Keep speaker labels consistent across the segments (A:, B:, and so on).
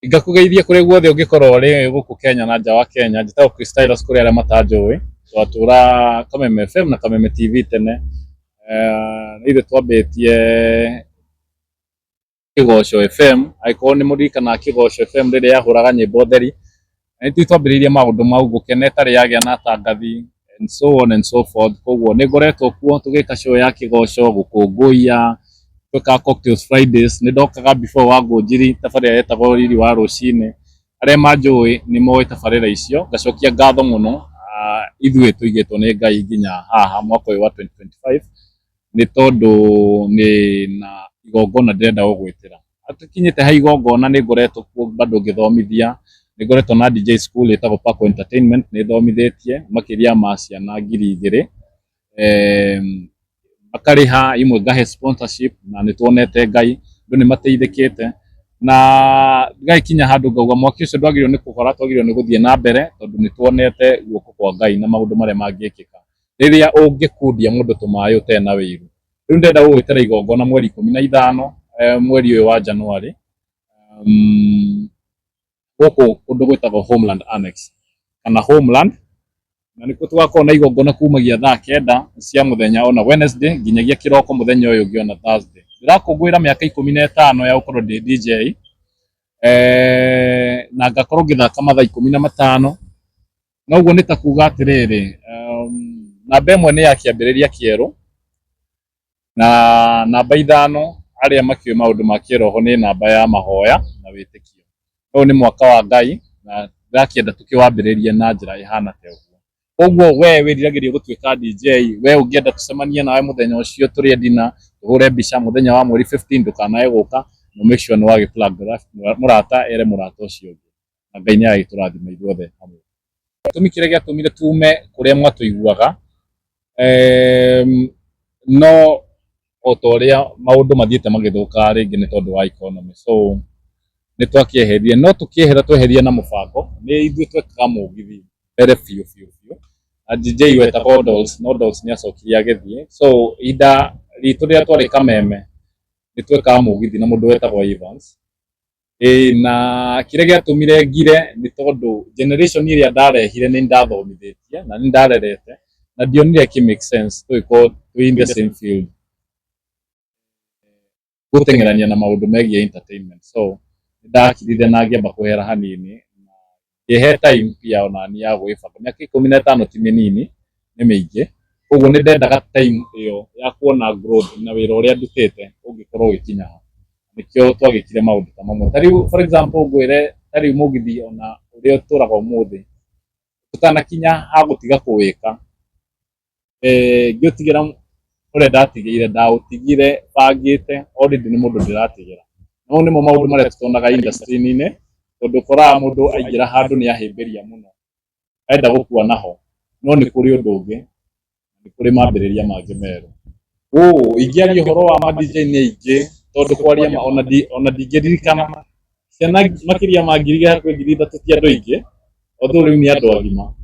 A: Ngakũgeithia kũrĩa guothe ũngĩkorwo ũrĩ gũkũ Kenya na nja wa Kenya. Njĩtagwo Chris Stylus kũrĩ arĩa matanjũĩ. Twatũra Kameme FM na Kameme TV tene. Nĩ ithuĩ twambĩtie Kĩgoco FM, angĩkorwo nĩ mũririkanaga Kĩgoco FM rĩrĩa yahũraga nyĩmbo theri. Na nĩ ithuĩ twambĩrĩirie maũndũ mau, Gũkena ĩtarĩ yagĩa na atangathi and so on and so forth. Koguo nĩ ngoretwo kuo tũgĩka show ya Kĩgoco, gũkũngũiya, twekaga Cocktails Fridays, nĩ ndokaga before Wangũnjiri tabarĩra yetagwo Riri wa Rũcinĩ. Arĩa manjũĩ nĩ moĩ tabarĩra icio, ngacokia ngatho mũno ithuĩ tũigĩtwo nĩ Ngai nginya haha mwaka ũyũ wa 2025, nĩ tondũ nĩ na igongona ndĩrenda gũgwĩtĩra. Tũkinyĩte ha igongona nĩ ngoretwo kuo bado ngĩthomithia, nĩ ngoretwo na DJ school ĩtagwo Paco Entertainment, nĩ thomithĩtie makĩria ma ciana 2000, makarĩha, imwe ngahe sponsorship na nĩ tuonete Ngai, andũ nĩ mateithĩkĩte na ngagĩkinya handũ ngauga mwaki ũcio ndwagĩrĩirwo nĩ kũhora, twagĩrĩirwo nĩ gũthiĩ na mbere tondũ nĩ tuonete guoko kwa Ngai na maũndũ marĩa mangĩkĩka rĩrĩa ũngĩkundia mũndũ tũmaĩ ũtarĩ na wĩiru. Rĩu ndĩrenda gũgwĩtĩra igongona mweri 15 mweri ũyũ wa January, gũkũ kũndũ gwĩtagwo Homeland Annex kana Homeland, na nĩkuo tũgakorwo na igongona kumagia thaa 9 cia mũthenya ona Wednesday nginyagia kĩroko mũthenya ũyũ ũngĩ ona Thursday. Ndĩrakũngũĩra mĩaka 15 ya gũkorwo ndĩ DJ, na ngakorwo ngĩthaka mathaa 15. Na ũguo nĩ ta kuga atĩrĩrĩ, namba 1 nĩ ya kĩambĩrĩria kĩerũ, na namba 5 arĩa makĩũĩ maũndũ ma kĩroho nĩ namba ya mahoya na wĩtĩkio. Ũyũ nĩ mwaka wa Ngai na ndĩrakĩenda tũkĩwambĩrĩrie na njĩra ĩhana ta ũguo. Koguo we wĩriragĩria gũtuĩka DJ, we ũngĩenda tũcemanie nawe mũthenya ũcio tũrĩe dinner, tũhũre mbica mũthenya wa mweri 15 ndũkanae gũka, na make sure nĩ wagĩ plug mũrata ere mũrata ũcio ũngĩ. Na Ngai nĩ agagĩtũrathima ithuothe hamwe. Gĩtũmi kĩrĩa gĩatũmire tume kũrĩa mwatũiguaga, no o ta ũrĩa maũndũ mathiĩte magĩthũkaga rĩngĩ nĩ tondũ wa economy, so nĩ twakĩeherire, no tũkĩehera tweherire na mũbango, nĩ ithuĩ twekaga mũgithi mbere biũ biũ biũ, na DJ wetagwo Dolls, no Dolls nĩ acokire agĩthiĩ, so ihinda ritũ rĩrĩa twarĩ Kameme nĩ twekaga mũgithi na mũndũ wetagwo Evans. Ĩĩ na kĩrĩa gĩatũmire ngire nĩ tondũ generation ĩrĩa ndarehire nĩ ndathomithĩtie na nĩ ndarerete na ndionire ĩkĩ make sense tũgĩkorwo twĩ in the same field gũteng'erania na maũndũ megiĩ entertainment, so nĩ ndakirire na ngĩamba kwehera hanini na ngĩhe time pia onani ya gwĩbanga. Mĩaka 15 ti mĩnini, nĩ mĩingĩ, koguo nĩ ndendaga time ĩyo ya kuona growth na wĩra ũrĩa ndutĩte ũngĩkorwo ũgĩkinya ha. Nĩkĩo twagĩkire maũndũ ta mamwe. Ta rĩu for example ngwĩre ta rĩu mũgithi ona ũrĩa ũtũraga ũmũthĩ, tũtanakinya ha gũtiga kũwĩka, ngĩũtigĩra ũrĩa ndatigĩire, ndaũtigire bangĩte already nĩ mũndũ ndĩratigĩra. Mau nĩmo maũndũ marĩa tũtonaga industry-inĩ, tondũ ũkoraga mũndũ aingĩra handũ nĩ ahĩmbĩria mũno, arenda gũkua naho, no nĩ kũrĩ ũndũ ũngĩ, nĩ kũrĩ mambĩrĩria mangĩ merũ. Ingĩaria ũhoro wa ma DJ nĩ aingĩ, tondũ kwaria ma ona ndingĩririkana, ciana makĩria ma 2000 hakuhĩ 3000 ti andũ aingĩ, although rĩu nĩ andũ agima.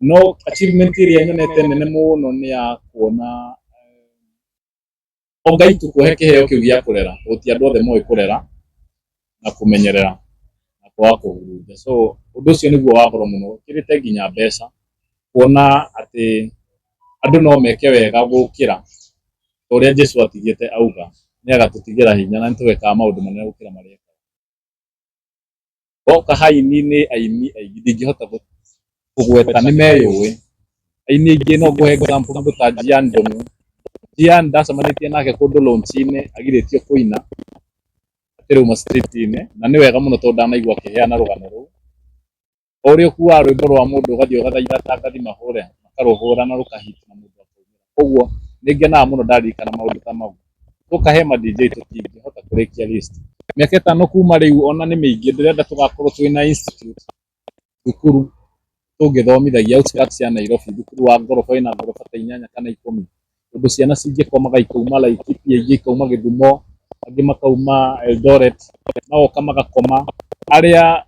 A: No achievement ĩrĩa nyonete nene mũno nĩ ya kuona o Ngai tu kũhe kĩheo kĩu gĩa kũrera, tondũ ti andũ othe moĩ kũrera na kũmenyerera na kwaga kũhurunja. So ũndũ ũcio nĩguo wa goro mũno ũkĩrĩte nginya mbeca, kuona atĩ andũ no meke wega gũkĩra ta ũrĩa Jesũ atigĩte auga, nĩ agatũtigĩra hinya na nĩ tũgekaga maũndũ manene gũkĩra marĩa ekaga. Woka ha aini nĩ aini aingĩ ndingĩhota kũgweta nĩ meyũĩ. Aini aingĩ no ngũhe example mũndũ ta Gian Ndung'u. Gian ndacemanĩtie nake kũndũ launch-inĩ agirĩtio kũina akĩrauma street-inĩ na nĩ wega mũno tondũ ndanaigua akĩheana rũgano rũu. O ũrĩa ũkuaga rwĩmbo rwa mũndũ ũgathiĩ ũgathaitha atangathi mahũre, makarũhũra na rũka hit na mũndũ akaumĩra. Koguo nĩ ngenaga mũno ndaririkana maũndũ ta mau. Tũkahe ma DJ tũtingĩhota kũrĩkia list. Mĩaka 5 kuma rĩu ona nĩ mĩingĩ, ndĩrenda tũgakorwo twĩna institute, thukuru tũngĩthomithagia outskirts ya Nairobi, thukuru wa ngoroba wĩna ngoroba ta 8 kana 10, ũndũ ciana cingĩkomaga ikauma Laikipia, ingĩ ikauma Gĩthumo, angĩ makauma Eldoret, magoka magakoma. Arĩa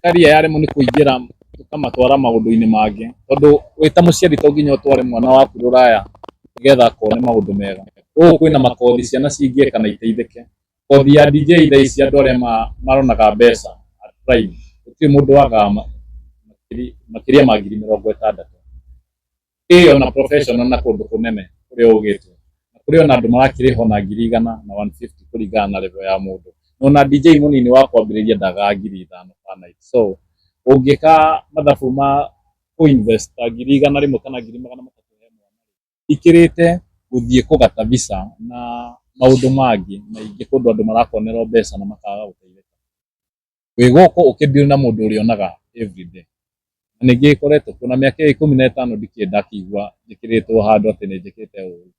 A: career yaremwo nĩ kũingĩra tũkamatwara maũndũ-inĩ mangĩ, tondũ wĩ ta mũciari to nginya ũtware mwana waku rũraya nĩgetha akone maũndũ mega. Gũkũ kwĩna makothi ciana cingĩka na iteithĩke. Kothi ya DJ thaa ici andũ arĩa maronaga mbeca Prime gũtirĩ mũndũ wagaga makĩria ma 60,000. Ĩyo na professional na kũndũ kũnene kũrĩa ũgĩtwo, na kũrĩ ona andũ marakĩrĩhwo na 100,000 na 150 kũringana na level ya mũndũ. No na DJ mũnini wa kwambĩrĩria ndagaga 5,000 per night. So ũngĩka mathabu ma kũ-invest ta 100,000 kana 300,000 he mwana, ikĩrĩte gũthiĩ kũgata visa na maũndũ mangĩ maingĩ kũndũ andũ marakonerwo mbeca na makaga gũteithĩka. Wĩ gũkũ ũkĩ-deal na mũndũ ũrĩonaga everyday. Na ningĩ ĩkoretwo kuo na mĩaka ĩyo 15 ndikĩrĩ ndakĩigua njĩkĩrĩtwo handũ atĩ nĩ njĩkĩte ũru.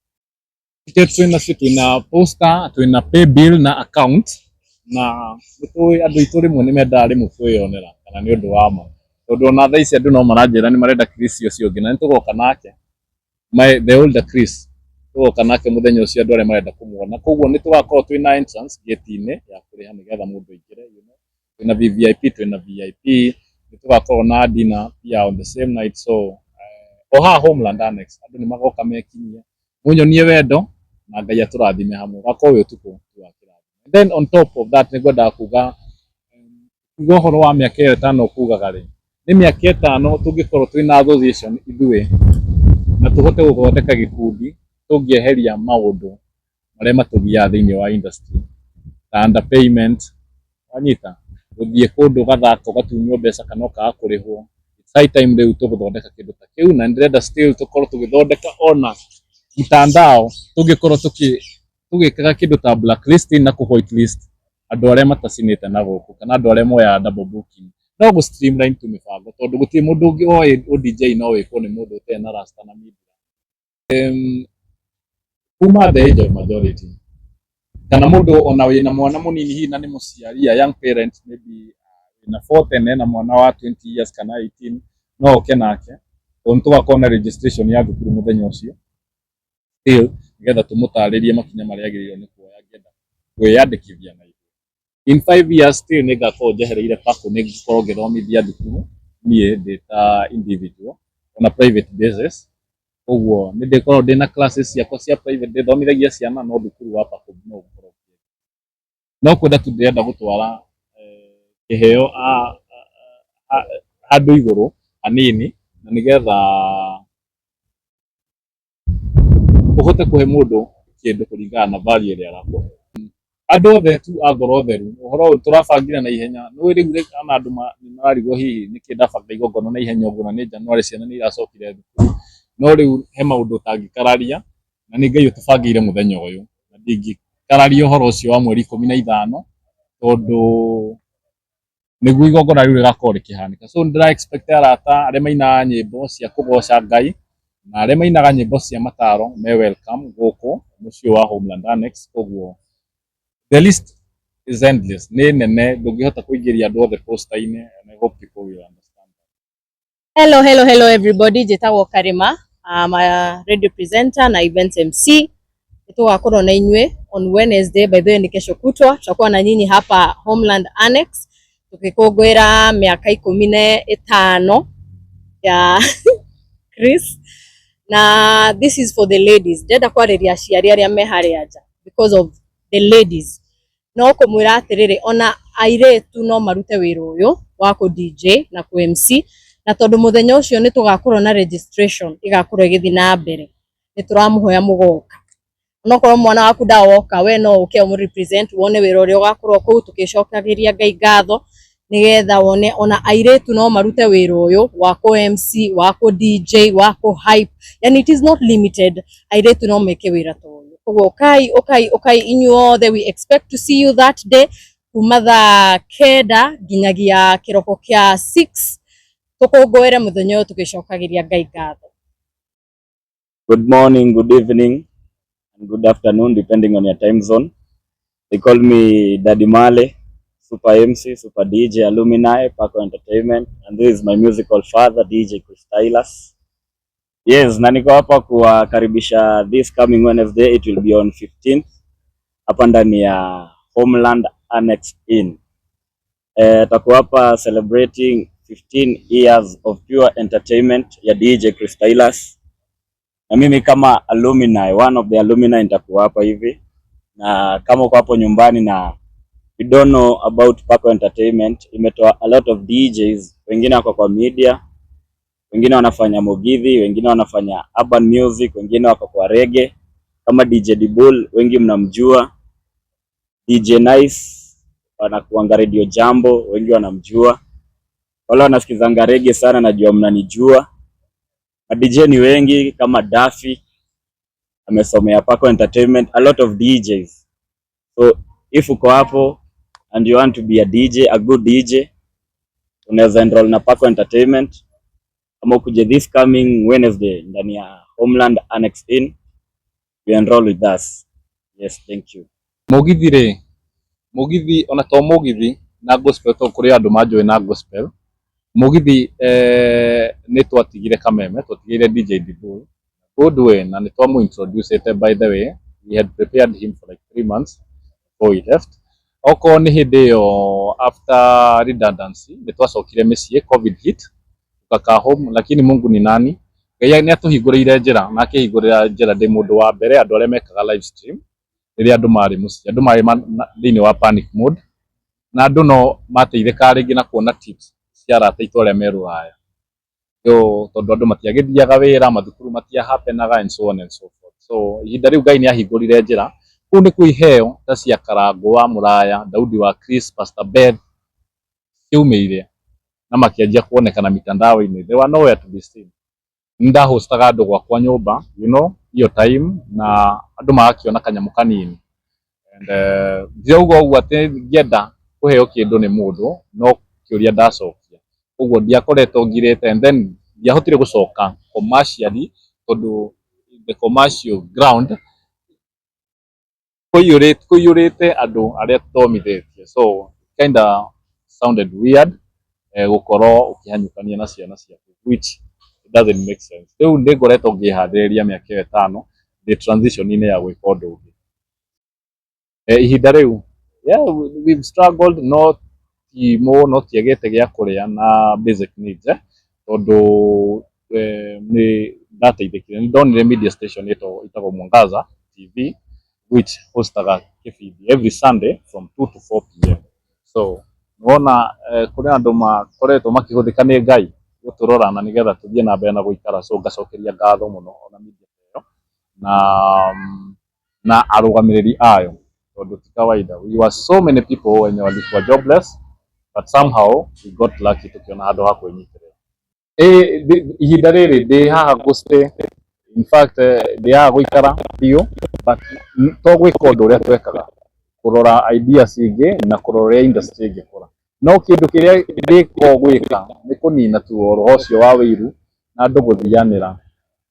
A: Tickets twĩna cio, twĩna poster, twĩna pay bill na account, na nĩ tũĩ andũ aitũ rĩmwe nĩ mendaga rĩmwe kwĩyonera kana nĩ ũndũ wa ma, tondũ ona thaa ici andũ no maranjĩra nĩ marenda Chris ũcio ũngĩ, na nĩ tũgoka nake, my the older Chris, tũgoka nake mũthenya ũcio andũ arĩa marenda kũmuona. Koguo nĩ tũgakorwo twĩna entrance gate-inĩ ya kũrĩha nĩgetha mũndũ aingĩre. Twĩna VVIP, twĩna VIP, nĩ tũgakorwo na dinner pia on the same night. So o haha Homeland Annex andũ nĩ magoka mekinyie, munyonie wendo na Ngai atũrathime hamwe, ũgakorwo wĩ ũtukũ wa kĩrathimo. Then on top of that, nĩ ngwendaga kuga ũhoro wa mĩaka ĩyo 5 kugaga rĩ, nĩ mĩaka 5 tũngĩkorwo twĩna association ithuĩ na tũhote gũthondeka gĩkundi, tũngĩeheria maũndũ marĩa matũgiaga thĩinĩ wa industry ta underpayment, wanyita, gũthiĩ kũndũ ũgathaka ũgatunywo mbeca kana ũkaga kũrĩhwo. It's high time rĩu tũgũthondeka kĩndũ ta kĩu, na nĩndĩrenda still tũkorwo tũgĩthondeka ona mtandao, tũngĩkorwo tũgĩkaga kĩndũ ta blacklisting na kũ whitelist andũ arĩa matacinĩte na gũkũ kana andũ arĩa moyaga double booking, no gũ streamline tu mĩbango, tondũ gũtirĩ mũndũ ũngĩ oĩ ũ DJ no wĩkwo nĩ mũndũ ũtarĩ na rasta na media kuma the age of majority, kana mũndũ ona wĩna mwana mũnini hihi na nĩ mũciari, a young parent, maybe wĩna 40 na ena mwana wa 20 years kana 18, no oke nake, tondũ nĩ tũgakorwo na registration ya thukuru mũthenya ũcio still, nĩgetha tũmũtarĩrie makinya marĩa agĩrĩirwo nĩ kuoya angĩenda kwĩyandĩkithia na ithuĩ. In 5 years still nĩ ngakorwo njehereire Paco, nĩ ngũkorwo ngĩthomithia thukuru niĩ ndĩ ta individual on a private basis. Koguo nĩ ndĩkorwo ndĩna classes ciakwa cia private ndĩthomithagia ciana, no thukuru wa Paco no ũgũkorwo no kwenda tu ndĩrenda gũtwara kĩheo handũ igũrũ hanini, na nĩgetha ũhote kũhe mũndũ kĩndũ kũringana na value ĩrĩa arakũhe. Andũ othe tu a ngoro theru, ũhoro ũyũ tũrabangire na ihenya, nĩ rĩu ona andũ nĩ mararigwo hihi nĩkĩ ndabanga igongona na ihenya ũguo, na nĩ January, ciana nĩ iracokire thukuru. No rĩu he maũndũ ũtangĩkararia, na nĩ Ngai ũtũbangĩire mũthenya ũyũ, na ndingĩkararia ũhoro ũcio wa mweri 15, tondũ nĩguo igongona rĩu rĩgakorwo rĩkĩhanĩka. So nĩ expect arata arĩa mainaga nyĩmbo cia kũgoca Ngai na arĩa mainaga nyĩmbo cia mataro me welcome gũkũ mũciĩ wa Homeland Annex. Koguo the list is endless, nĩ nene, ndũngĩhota kũingĩria andũ othe poster-inĩ, and I hope people will understand.
B: Hello, hello, hello everybody. Njĩtagwo Karima. I'm a radio presenter na events MC. Tũgakorwo na inyuĩ on Wednesday, by the way ni kesho kutwa, tutakuwa na nyinyi hapa Homeland Annex tukikũngũĩra mĩaka 15 ya Chris, na this is for the ladies. Ndĩrenda kwarĩria aciari arĩa me harĩa nja because of the ladies, no kũmwĩra atĩrĩrĩ, ona airĩtu no marute wĩra ũyũ wa kũ DJ na kũ MC, na tondũ mũthenya ũcio nĩ tũgakorwo na registration ĩgakorwo ĩgĩthiĩ na mbere, nĩ tũramũhoya mũgoka. Onokorwo mwana waku ndawoka, we no ũke ũmũ represent, wone wĩra ũrĩa ũgakorwo kũu, tũgĩcokagĩria Ngai ngatho, nĩgetha wone ona airĩtu no marute wĩra ũyũ wa kũ MC, wa kũ DJ, wa kũ hype, yani it is not limited, airĩtu no meke wĩra ta ũyũ. Koguo ũkai, ũkai, ũkai inyuothe, we expect to see you that day kuma thaa 9 nginyagia kĩroko kĩa 6, tũkũngũĩre mũthenya ũyũ tũgĩcokagĩria Ngai ngatho.
C: Good morning, good evening, and good afternoon, depending on your time zone. They call me Daddy Male, Super MC, Super DJ, Alumni, Paco Entertainment, and this is my musical father, DJ Chris. Yes, na niko hapa kuwakaribisha this coming Wednesday, it will be on 15th, hapa ndani ya Homeland Annex Inn. Takuwa hapa celebrating 15 years of pure entertainment ya DJ Chris. Na mimi kama alumni, one of the alumni, nitakuwa hapa hivi, na kama uko hapo nyumbani na You don't know about Paco Entertainment, imetoa a lot of DJs, wengine wako kwa media, wengine wanafanya mugithi, wengine wanafanya urban music, wengine wako kwa reggae kama DJ Dibul, wengi mnamjua. DJ Nice wanakuanga Radio Jambo, wengi wanamjua. Wale wanasikizanga reggae sana, najua mnanijua. Ma DJ ni wengi kama Daffy amesomea Paco Entertainment, a lot of DJs. So if uko hapo and you want to be a DJ, a good DJ, unaweza enroll na Paco Entertainment ama ukuje this coming Wednesday ndani ya Homeland Annex Inn, you enroll with us. Yes, thank you.
A: Mugithi rĩ, mugithi ona to mugithi na gospel to kũrĩ andũ manjũĩ na gospel. Mugithi nĩ twatigire Kameme, twatigire DJ Dibul good way, na nĩ twamu introduce. By the way, we had prepared him for like 3 months before he left. Okorwo nĩ hĩndĩ ĩyo after redundancy nĩ twacokire mĩciĩ, COVID hit, tukakaa home, lakini Mungu ni nani, Ngai nĩ atũhingũrĩire njĩra na akĩhingũrĩra njĩra ndĩ mũndũ wa mbere andũ arĩa mekaga live stream rĩrĩa andũ marĩ mũciĩ, andũ marĩ thĩinĩ wa panic mode, na andũ no mateithĩkaga rĩngĩ na kuona tips cia arata aitũ arĩa me rũraya. So tondũ andũ matiagĩthiaga wĩra, mathukuru matiahapenaga and so on and so forth. So ihinda rĩu Ngai nĩ ahingũrire njĩra. Kũu nĩkuo iheo ta cia Karangũ wa Mũraya, Daudi wa Chris, Pastor Beth ciaumĩire na makĩanjia kuonekana mitandao-inĩ. They were nowhere to be seen. Nĩ ndahostaga andũ gwakwa nyũmba, hiyo time, na andũ magakĩona kanyamũ kanini. And ndirauga ũguo atĩ ngĩenda kũheo kĩndũ nĩ mũndũ, no kĩũria ndacokia. Ũguo ndiakoretwo ngirĩte, and then ndiahotire gũcoka commercially tondũ the commercial ground kũiyũrĩte andũ arĩa tũthomithĩtie, so kinda sounded weird gũkorwo ũkĩhanyũkania na ciana ciaku, which doesn't make sense. Rĩu nĩ ngoretwo ngĩharĩrĩria mĩaka ĩyo 5 ndĩ transition-inĩ ya gwĩka ũndũ ũngĩ. Ihinda rĩu, yeah, we've struggled, no ti mũno, tiagĩte gĩa kũrĩa na basic needs, tondũ nĩ ndateithĩkire, nĩ ndonire media station ĩtagwo Mwangaza TV, which hostaga kĩbindi every Sunday from 2 to 4 p.m. So nĩwona kũrĩ andũ makoretwo makĩhũthĩka nĩ Ngai gũtũrora na nĩgetha tũthiĩ na mbere na gũikara. So ngacokeria ngatho mũno ona media ĩyo na arũgamĩrĩri ayo, tondũ ti kawaida. We were so many people wenye walikuwa jobless, but somehow we got lucky tukiona handũ ha kwĩnyitĩrĩra. Ihinda rĩrĩ ndĩ haha gũ-stay, in fact ndĩ haha gũikara biũ, but to gwĩka ũndũ ũrĩa twekaga, kũrora ideas ingĩ na kũrora ũrĩa industry ĩngĩkũra. No kĩndũ kĩrĩa ndĩko gwĩka nĩ kũnina tu roho ũcio wa wĩiru na andũ gũthianĩra.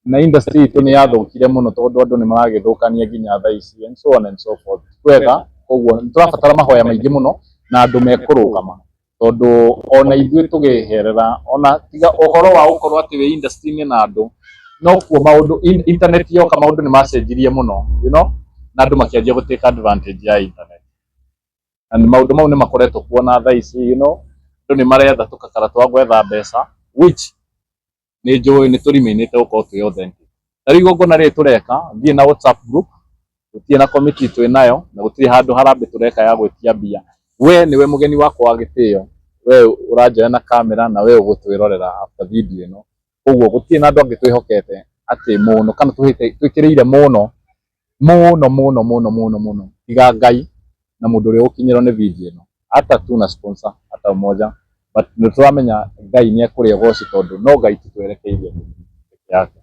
A: Na industry itũ nĩ yathũkire mũno tondũ andũ nĩ maragĩthũkania nginya thaa ici and so on and so forth. Kwega koguo nĩ tũrabatara mahoya maingĩ mũno na andũ mekũrũgama, tondũ ona ithuĩ tũgĩherera, ona tiga ũhoro wa gũkorwo atĩ wĩ industry-inĩ na andũ, no kuo maũndũ internet yoka maũndũ nĩ macenjirie mũno, na andũ makĩanjia gũ take advantage ya internet, na maũndũ mau nĩ makoretwo kuo na thaa ici, andũ nĩ maretha tũkakara twa gwetha mbeca, which nĩ njũĩ nĩ tũrimainĩte gũkorwo twĩ authentic. Ta rĩu igongona rĩrĩ tũreka ndirĩ na WhatsApp group, gũtirĩ na committee twĩ nayo, na gũtirĩ handũ harambĩ tũreka ya gwĩtia mbia. We nĩwe mũgeni wakwa wa gĩtĩo, we ũranjoya na kamera na we ũgũtwĩrorera after video ĩno. Koguo gũtirĩ na andũ angĩ twĩhokete atĩ mũno kana twĩkĩrĩire mũno mũno mũno mũno mũno mũno tiga Ngai na mũndũ ũrĩa ũgũkinyĩrwo nĩ video ĩno. Hata tuna sponsor hata mmoja, but nĩ tũramenya Ngai nĩ ekũrĩa ũgoci tondũ no Ngai tu twerekeirie peke yake.